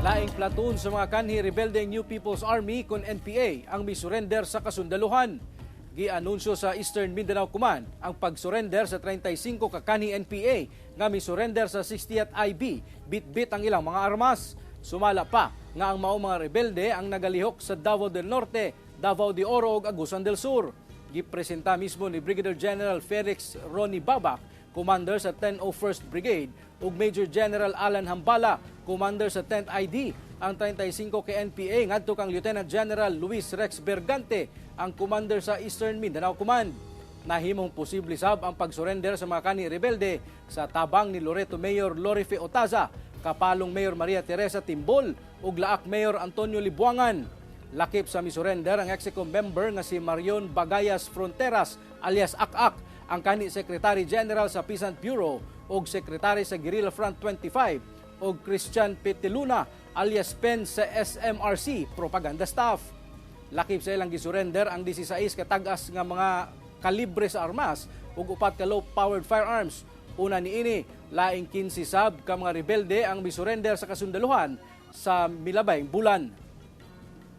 Laing platoon sa mga kanhi rebelde New People's Army kon NPA ang misurrender sa kasundaluhan. Gianunsyo sa Eastern Mindanao Command ang pagsurrender sa 35 ka kanhi NPA nga misurrender sa 60th IB, bit-bit ang ilang mga armas. Sumala pa nga ang mao mga rebelde ang nagalihok sa Davao del Norte, Davao de Oro ug Agusan del Sur. Gipresenta mismo ni Brigadier General Felix Ronnie Babak, commander sa 1001st Brigade, ug Major General Alan Hambala, commander sa 10th ID, ang 35 ka NPA ngadto kang Lieutenant General Luis Rex Bergante, ang commander sa Eastern Mindanao Command. Nahimong posible sab ang pagsurrender sa mga kanhi rebelde sa tabang ni Loreto Mayor Lorife Otaza, Kapalong Mayor Maria Teresa Timbol ug Laak Mayor Antonio Libuangan. Lakip sa misurrender ang Execom member nga si Marion Bagayas Fronteras alias Ak-Ak, ang kanhi Secretary General sa Peasant Bureau ug Secretary sa Guerrilla Front 25, ug Christian Peteluna alias Pen sa SMRC Propaganda Staff. Lakip sa ilang gisurrender ang 16 ka tag-as nga mga kalibre sa armas ug upat ka low-powered firearms. Una niini, laing 15 sab ka mga rebelde ang misurrender sa kasundaluhan sa milabay bulan.